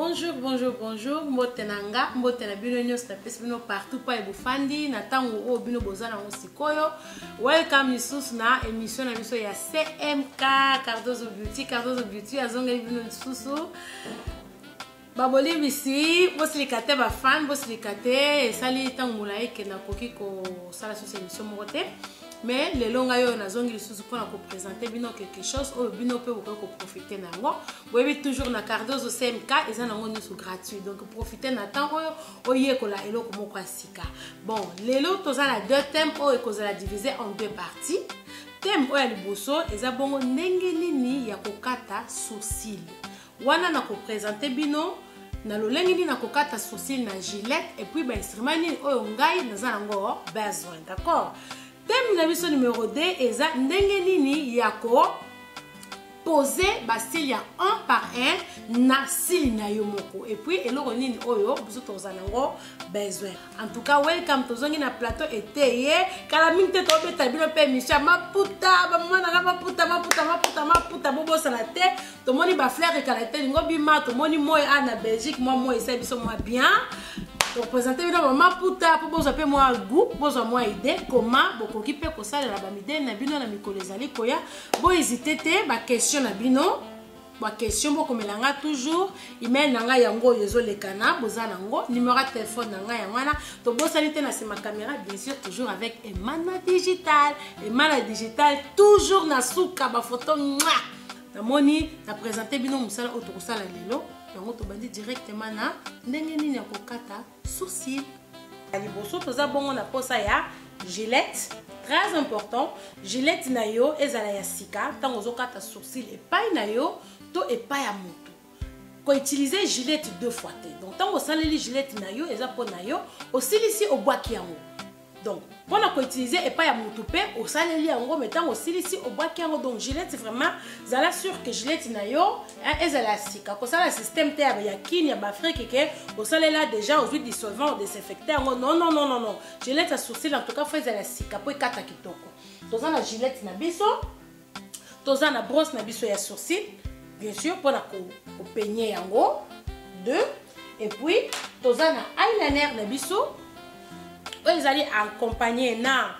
Bonjour, bonjour, bonjour. Mbote na nga, mbote na bino nyonso napesi bino partout pa bofandi na ntango oyo bino boza nango sikoyo. Welcome lisusu na émission na biso ya CMK Cardozo Beauty. Cardozo Beauty azongeli bino lisusu. Babolimbisi, bosilika te ba fan, bosilika te, esali ntango molai ke nakoki kosala susu émission moko te. Mais lelo ngai oyo nazongi lisusu mpona kopresente bino quelque chose oyo bino mpe bokoki koprofite na yango. Boyebi toujours na Cardozo CMK eza nango nyonso gratuit, donc profite na temps oyo oyekola eloko moko ya sika. Bon, lelo toza na deux thèmes oyo ekozala divisé en deux parties. Thème oyo ya liboso eza bongo ndenge nini ya kokata sourcil. Wana na kopresente bino na lolenge nini na kokata sourcil na Gillette et puis ba instrument nini oyo ngai naza nango besoin, d'accord? Thème na biso numéro 2 eza ndenge nini ya ko poser ba cils ya 1 par 1 na cils na yo moko et puis eloko nini oyo biso toza nango besoin. En tout cas, welcome tozongi na plateau eteye kala mingi te tobeta bino pe émission ya maputa, ba mama na nga maputa, maputa, maputa, maputa, bobosana te. Tomoni ba fleurs ekala te lingo bima, tomoni moi a na Belgique, moi moi esa biso moi bien. Donc présenter bino ba maputa po bozwa pe moi goût, bozwa moi idée comment bokoki pe kosalela ba midele na bino na mikolo ezali koya. Bo hésiter te ba question na bino, ba question bokomela nga toujours, email na nga yango oyo ezolekana, boza nango, numéro ya téléphone na nga yango wana. Tobosani te na sima caméra bien sûr toujours avec Emana Digital. Emana Digital toujours na suka ba photo mwa. Namoni na présenter bino mosala oyo tokosala lelo, yango tobandi directement na ndenge nini ya kokata sourcil. Ya liboso toza bongo na posa ya Gillette, très important. Gillette na yo ezala ya sika ntango ozokata sourcil epai na yo to epai ya moto. Ko utiliser Gillette deux fois te. Donc ntango osaleli Gillette na yo eza mpo na yo, osilisi obwaki yango. Donc mpona ko utiliser epai ya moto mpe osaleli yango, mais ntango osilisi obwaki yango. Donc Gillette vraiment zala sûr que Gillette na yo, hein, ezala ya sika. Kosala système te ya kini ya baafrike ke osalela déjà ozwi dissolvant odesinfecte yango. Non, non, non, non, non. Gillette ya sourcil en tout cas faut ezala ya sika mpo ekata kitoko. Toza na Gillette na biso, toza na brosse na biso ya sourcil bien sûr mpona kopeigner yango deux, et puis toza na eyeliner na biso oyo ezali accompagné na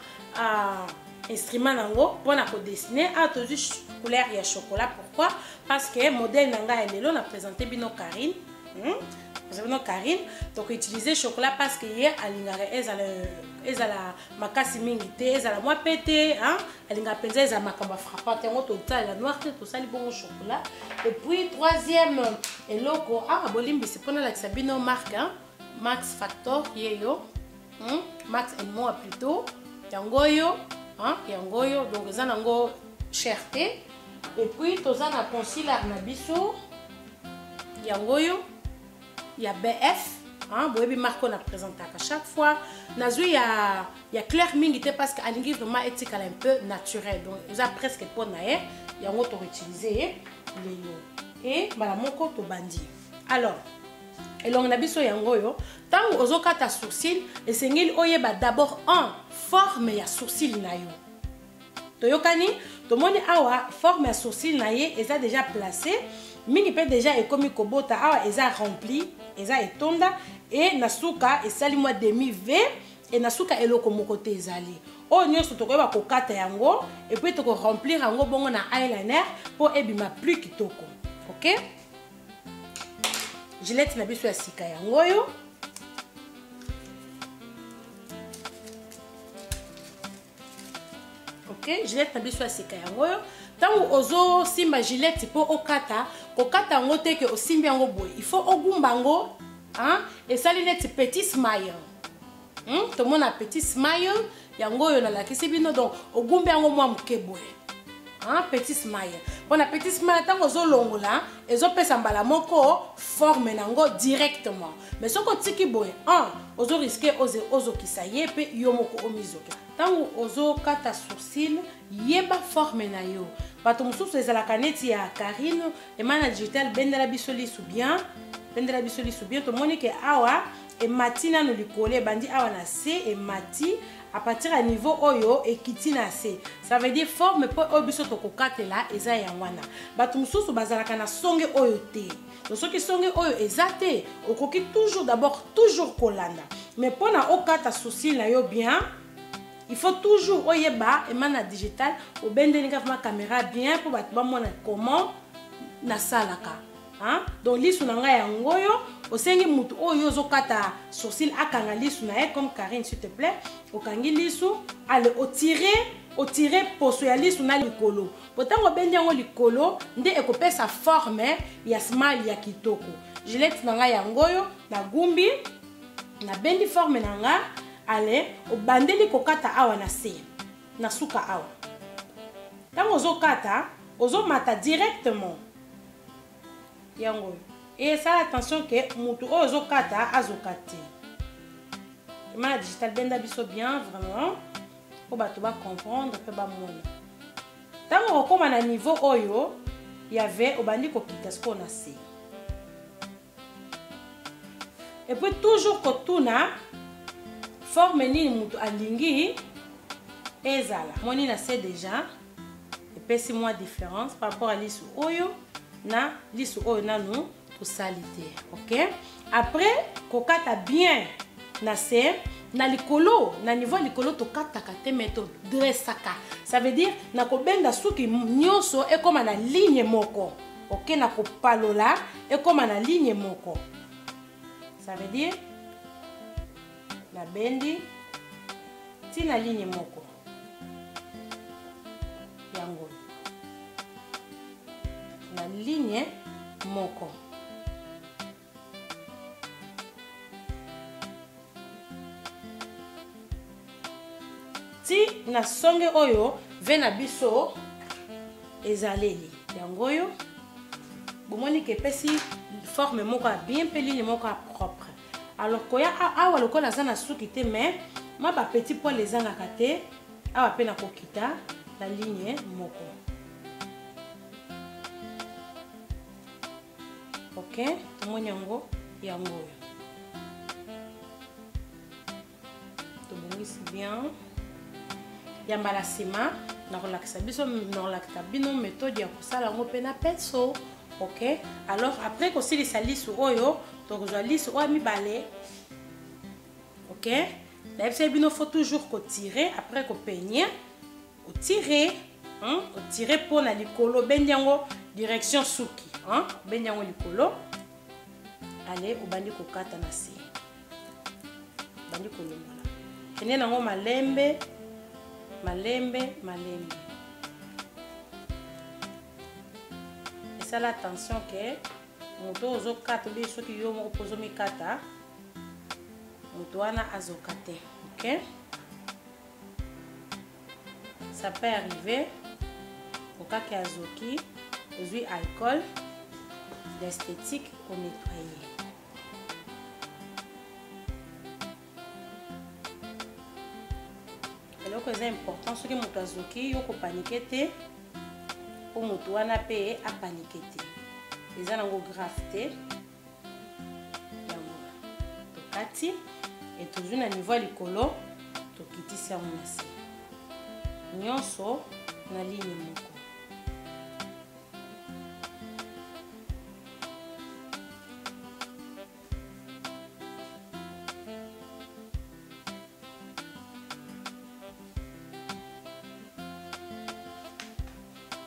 instrument nango mpona kodessiner. Ah, tozwi couleur ya chocolat. Pourquoi? Parce que modèle na ngai ya lelo na présenter bino Karine. Présenter bino Karine, donc utiliser chocolat parce que ye alingaka ezala makasi mingi te, ezala mwa pete, hein? Alingaka mpenza ezala makambo ya frappante yango tosalela noir te, tosali bongo chocolat. Et puis troisième eloko, ah, bolimbisi mpona nalakisa bino marque, hein? Max Factor yeyo, Max and More plutôt, yango oyo, hein? Yango oyo, donc eza nango cher te. Et puis toza na concealer na biso yango oyo ya BF, hein? Boyebi marque oyo na présentaka chaque fois. Nazwi ya clair mingi te parce que alingi vraiment etikala un peu naturel, donc eza presque mpo na ye yango tokoutilize ye lelo. Et mbala moko tobandi. Alors elongi na biso yango oyo, ntango ozokata sourcil esengeli oyeba d'abord en forme ya sourcil na yo. Toyokani, tomoni awa forme ya sourcil na ye eza déjà placé mingi mpe déjà ekomi kobota awa, eza rempli, eza etonda, e na suka esali mwa demi V, e na suka eloko moko te ezali. Oyo nyonso tokoyeba kokata yango et puis tokoremplir yango bongo na eyeliner mpo ebima plus kitoko. Ok, Gillette na biso ya sika yango oyo. Ok, Gillette na biso ya sika yango oyo. Ntango ozosimba Gillette mpo okata, kokata yango te ke osimbi yango boye, il faut ogumba yango, hein? Esali neti petit smile. Tomona petit smile yango oyo nalakisi bino. Donc ogumbi yango mwa moke boye, hein? Petit smile. Mpona petit smile ntango ozolongola ezopesa mbala moko forme nango directement. Mais soki otiki boye, hein, ozoriske ozokisa ye mpe yo moko omizokisa. Ntango ozokata sourcil, yeba forme na yo. Bato mosusu ezalaka neti ya Karine Emana Digital, bendela biso lisu bien, bendela biso lisu bien. Tomoni ke awa emati nano likolo, ebandi awa na se emati À partir ya niveau oyo ekiti na se, ça veut dire forme mpo oyo biso tokokatela eza yango wana. Bato mosusu bazalaka na songe oyo te. Donc soki songe oyo eza te, okoki toujours d'abord toujours kolanda. Mais mpona okata sourcil na yo bien, il faut toujours oyeba Emana Digital obendeli nga vraiment caméra bien mpo bato bamona comment nasalaka. Hein? Donc lisu na ngai yango oyo, osengi mutu oyo ozokata sourcil akanga lisu na ye comme Karine, s'il te plaît. Okangi lisu, ale otire, otire poso ya lisu na likolo. Po ntango obendi yango likolo nde ekopesa forme ya smile ya kitoko. Gillette na ngai yango oyo, nagumbi, nabendi forme na nga, ale obandeli kokata awa na se, na suka awa. Ntango ozokata, ozomata directement yango oyo. Esala attention ke mutu oyo ozokata azoka te. Emana Digital, benda biso bien vraiment po bato bacomprendre mpe bamona. Ntango okokóma na niveau oyo ya V, obandi kokita sikoyo na se. Et puis toujours kotuna forme nini mutu alingi ezala. Moni na se déjà epesi mwa différence par rapport à lisu oyo na lisu oyo nanu tosali te. Ok, après kokata bien na se, na likolo, na niveau ya likolo tokataka te, mais todressaka. Ça veut dire na kobenda suki nyonso ekóma na ligne moko. Ok, na kopalola ekóma na ligne moko. Ça veut dire nabendi ti na ligne moko yango, na ligne moko. Ti na songe oyo ve na biso ezaleli yango oyo, bomoni ke epesi forme moko ya bien mpe ligne moko ya propre. Alors koya awa lokola aza na suki te, mais mwa ba petit poil ezangaka te awa mpe na kokita na ligne moko. Ok, tomoni yango yango oyo tobongisi bien. Ya mbala nsima nakolakisa biso, nakolakisa bino méthode ya kosala yango mpe na pinceau. Ok, alors après kosilisa lisu oyo, tokozwa lisu oyo mibale. Ok, nayebisa bino faut toujours kotirer après kopeigner, otire, hein, otire mpo na likolo, obendi yango direction suki, hein, obendi yango likolo, ale obandi kokata na se, obandi kolongola, kende nango malembe malembe malembe. Esala attention ke moto oyo ozokata obi soki yo moko mpo ozomikata, moto wana azoka te. Ok, ça peut arriver okaki azoki, ozwi alcool d'esthétique onettoyer. Eloko eza important, soki moto azoki, yo kopanike te, mpo moto wana mpe apanike te, eza nango grave te. Yango tokati e tozwi na niveau ya likolo, tokitisi yango na se, nyonso na ligne moko.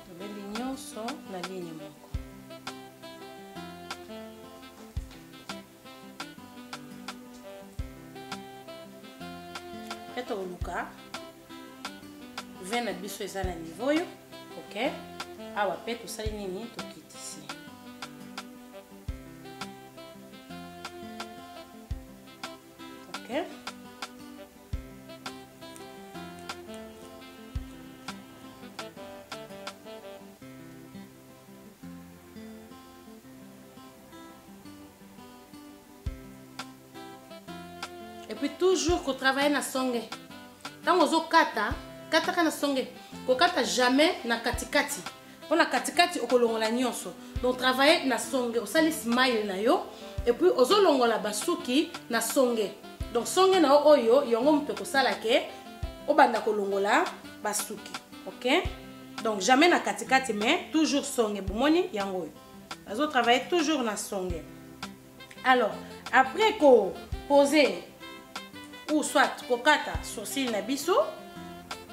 Tobendi nyonso na ligne moko. Mpe tokoluka vin na biso eza na niveau oyo. Ok, awa mpe tosali nini? Tokitisi. Ok, et puis toujours kotravaille na songe. Ntango ozokata, kataka na songe, kokata jamais na katikati, mpo na katikati okolongola nyonso. Donc travaille na songe, osali smile na yo et puis ozolongola basuki na songe. Donc songe na yo oyo, yango moto ekosala ke Obanda kolongola basuki, ok? Donc jamais na katikati, mais toujours songe. Bomoni yango oyo nazo travailler toujours na songe. Alors après ko poser ou soit kokata sourcil na biso,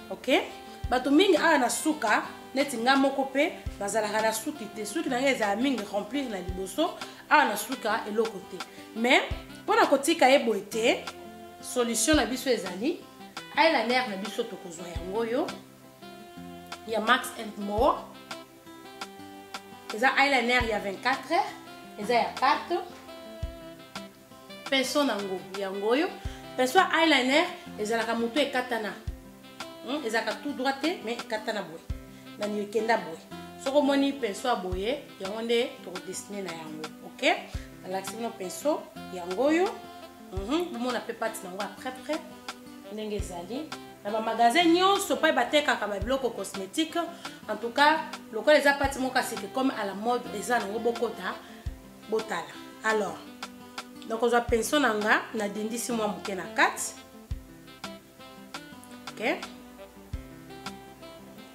ok? Bato mingi awa na suka neti nga moko mpe bazalaka na suki te, suki na ngai ezala mingi remplir na liboso, awa na suka eloko te. Mais mpona kotika ye boye te, solution na biso ezali eyeliner na biso. Tokozwa yango oyo ya Max and More, eza eyeliner ya 24 heures, eza ya pâte. Pinceau nango yango oyo, pinceau ya eyeliner ezalaka motu ekatana, ezalaka tout droit te, mais ekatana boye nani ekenda boye. Soki omoni pinceau ya boye, yango nde tokodessiner na yango, ok? Nalakisi bino pinceau yango oyo, bomona mpe pâte nango après près ndenge ezali. Na bamagasin nyonso mpe batekaka babiloko cosmétique. En tout cas, lokola eza pâte moko aseke comme à la mode, eza nango, bokota botala. Alors nakozwa pinceau na nga, nadindisi mwa moke na kati, ok?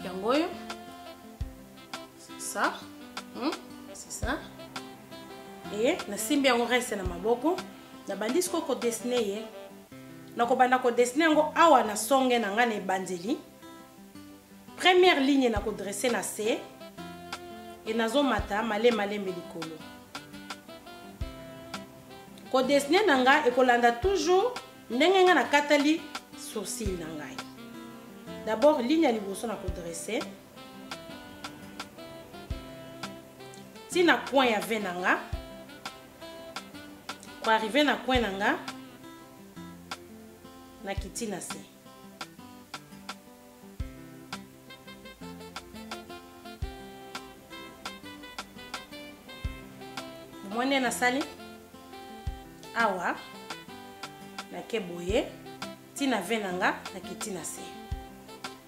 Yango oyo, c'est ça, C'est ça. E nasimbi yango reste na maboko, nabandi sikoyo kodessiner ye. Nakobanda kodessiner yango awa na songe na ngai na ebandeli. Première ligne nakodresser na se e nazomata malemalembe likolo. Kodessiner na ngai ekolanda toujours ndenge ngai nakatali sourcil na ngai. D'abord ligne ya liboso nakodresser ntina coin ya V na nga. Koarriver na coin na nga, nakiti na se. Bomoni nde nasali awa, nake boye ntina V na nga, nakiti na se.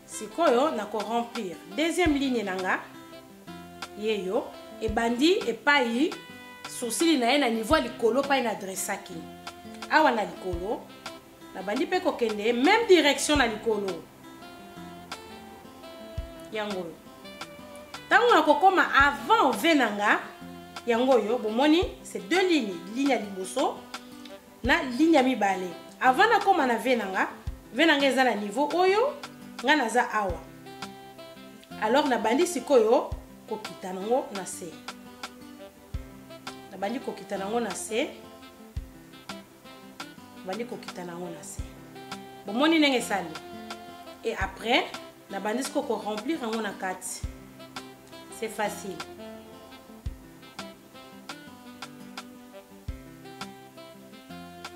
Sikoyo nakoremplir deuxième ligne na nga, yeyo ebandi epai sourcil na ye na niveau ya likolo, pai na adressaki awa na likolo. Nabandi mpe kokende même direction na likolo yango oyo. Ntango nakokóma avant V na nga, yango oyo bomoni, c'est deux lignes, ligne ya liboso na ligne ya mibale. Avant nakóma na V na nga, V na nga eza na niveau oyo nga naza awa. Alors nabandi sikoyo kokita nango na se, nabandi kokita nango na se, nabandi kokita nango na se. Bomoni ndenge esali. Et après nabandi sikoyo koremplir yango na kati, c'est facile.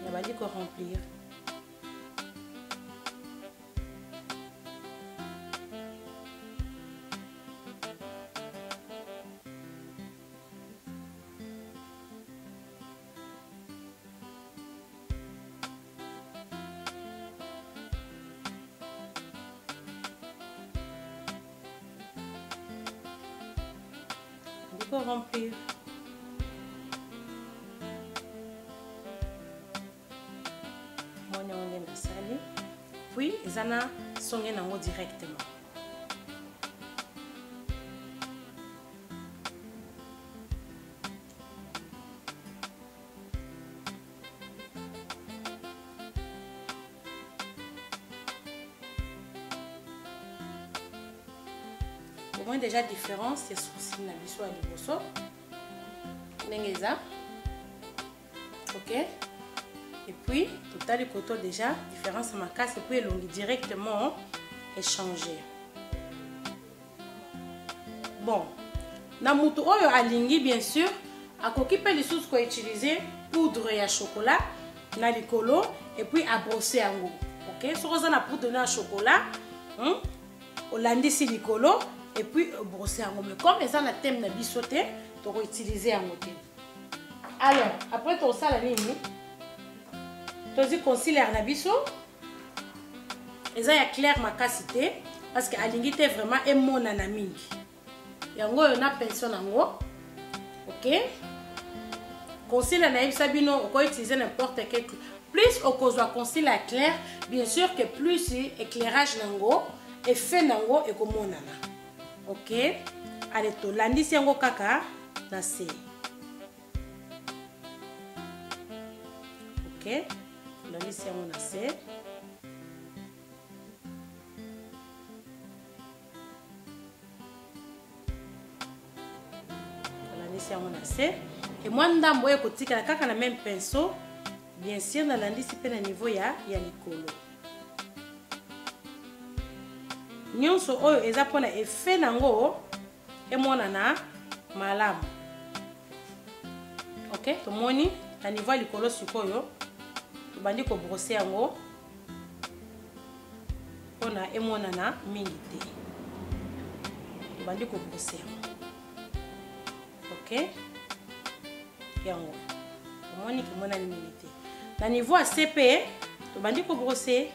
Nabandi koremplir. Remplir. Moni yango nde nasali, puis eza na songe nango directement. Omoni déjà différence ya sourcil na biso ya liboso ndenge eza, ok? Et puis totali koto, déjà différence makasi, et puis elongi directement échanger. Bon, na mutu oyo alingi, bien sûr akoki mpe lisusu koutiliser poudre ya chocolat na likolo et puis abrosser yango, ok? Soki oza na poudre na ya chocolat, olandisi likolo et puis brosser yango. Mais comme eza na thème na biso te, tokoutiliser yango te. Alors après tokosala nini? Tozwi concealer na biso, eza ya clair makasi te parce que alingi te vraiment emonana mingi. Yango oyo na pinceau nango, ok? Concealer nayebisa bino, okoutiliser n'importe quel Plus okozwa concealer clair, bien sûr que plus éclairage nango, effet nango ekomonana. Ok, allez, tolandisi yango kaka na se. Ok, tolandisi yango na se. Nalandisi yango na se e mwa ndambo oyo ekotikala kaka na même pinceau, bien sûr nalandisi mpe na niveau ya likolo. Nyonso oyo eza mpona effet nango emonana malamu. Ok, tomoni na niveau ya likolo sikoyo tobandi kobrose yango mpona emonana mingi te, tobandi kobrose yango. Ok, yango omoni kemonani mingi te. Na niveau ya se mpe tobandi kobrose.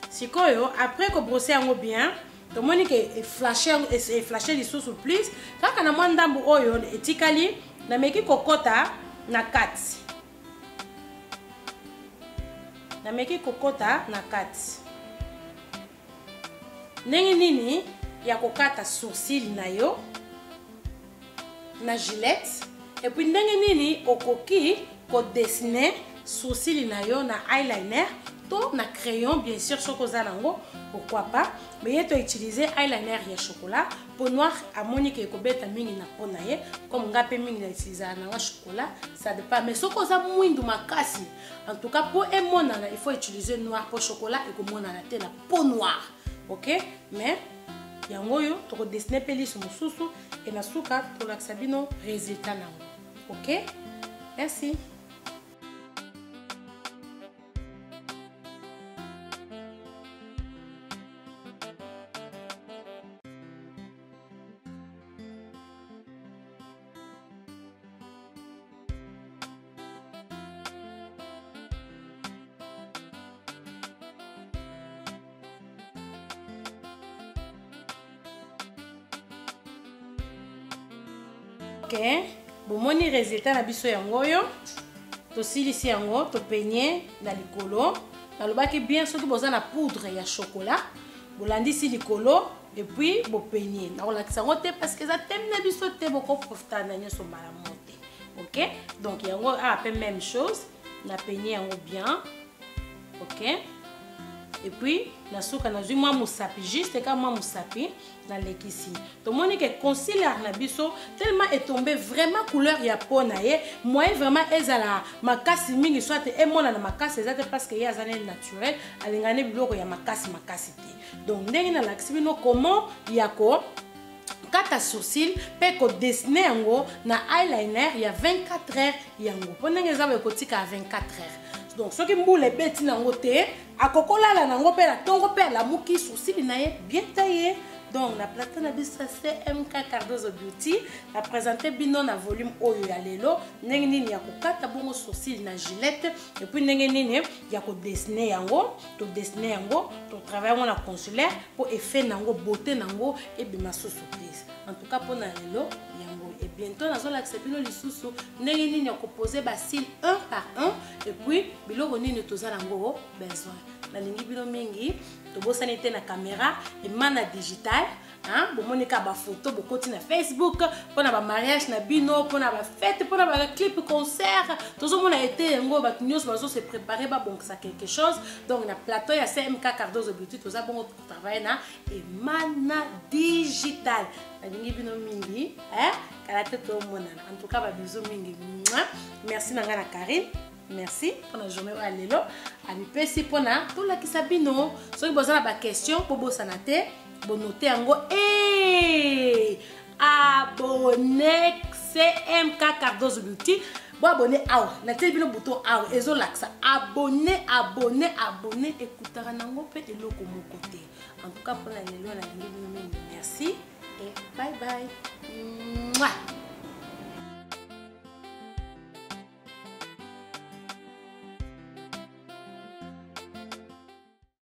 Sikoyo après kobrose yango bien, tomoni ke eflashe lisusu plus kaka na mwa ndambu oyo etikali, nameki kokota na kati, nameki kokota na kati. Ndenge nini ya kokata sourcil na yo na Gillette, et puis ndenge nini okoki kodessiner sourcil na yo na eyeliner to na crayon, bien sûr soki oza nango, pourquoi pas. Mais ye to utiliser eyeliner ya chocolat po noir, amoni ke ekobeta mingi na peau na ye, comme nga pe mingi na utilisaka nanga chocolat, ça dépend. Mais soki oza mwindu makasi, en tout cas po emonana, il faut utiliser noir, po chocolat ekomonana te na peau noire. Ok, mais yango oyo tokodessine mpe liso mosusu e na suka tolakisa bino résultat nango. Ok, merci. Ok, bomoni résultat na biso yango oyo, tosilisi yango, topenye na likolo. Nalobaki bien, soki boza na poudre ya chocolat, bolandisi likolo et puis bopenye. Nakolakisa yango te parce que eza thème na biso te, bokoprofita na nyonso mbala moko te. Ok, donc yango awa pe même chose, na penye yango bien. Ok, et puis na suka nazwi mwa mosapi, juste ka mwa mosapi nalekisi. Tomoni ke concealer na biso tellement etombe vraiment couleur ya peau na ye, moyen vraiment ezala makasi mingi, soit emonana makasi eza te, parce que ye aza ne naturel, alingani biloko ya makasi makasi te. Donc ndenge nalakisi bino comment ya ko kata sourcil pe ko dessiner yango na eyeliner ya 24 heures yango, po ndenge eza boye kotika ya 24 heures. Donc soki mbula ebeti nango te, akokolala nango pe na tongo pe alamuki sourcil na ye bien taillé. Donc na plateau na biso ya CMK Cardozo Beauty, na présenter bino na volume oyo ya lelo ndenge nini ya kokata bongo sourcil na Gillette, et puis ndenge nini ya ko dessiner yango, to dessiner yango, to travailler yango na concealer po effet nango, beauté nango ebima sous surprise. En tout cas pona lelo yango, et bientôt nazolakisa bino lisusu ndenge nini ya koposer ba cils un par un, et puis biloko nini toza nango besoin. Nalingi bino mingi, tobosani te na caméra Emana Digital, hein, bomoni ka ba photo bokoti na Facebook pona ba mariage na bino, pona ba fête, pona ba clip concert, tozomona ete yango bato nyonso bazo se préparer babongisa quelque chose. Donc na plateau ya CMK Cardozo Beauty toza bongo travailler na Emana Digital. Nalingi bino mingi, hein, kala te tomonana. En tout cas ba bisous mingi. Mouah. Merci na nga na Karine. Merci pour la journée oyo lelo. Amipesi pona tolakisa bino soki boza na ba question po bosana te, bonote yango. Eh, abonné CMK Cardozo Beauty. Bo abonné awa, natieli bino bouton awa ezolakisa abonné, abonné, abonné, ekutaka nango pe eloko moko te. En tout cas pona lelo nalingi bino mingi. Merci et bye bye. Mouah.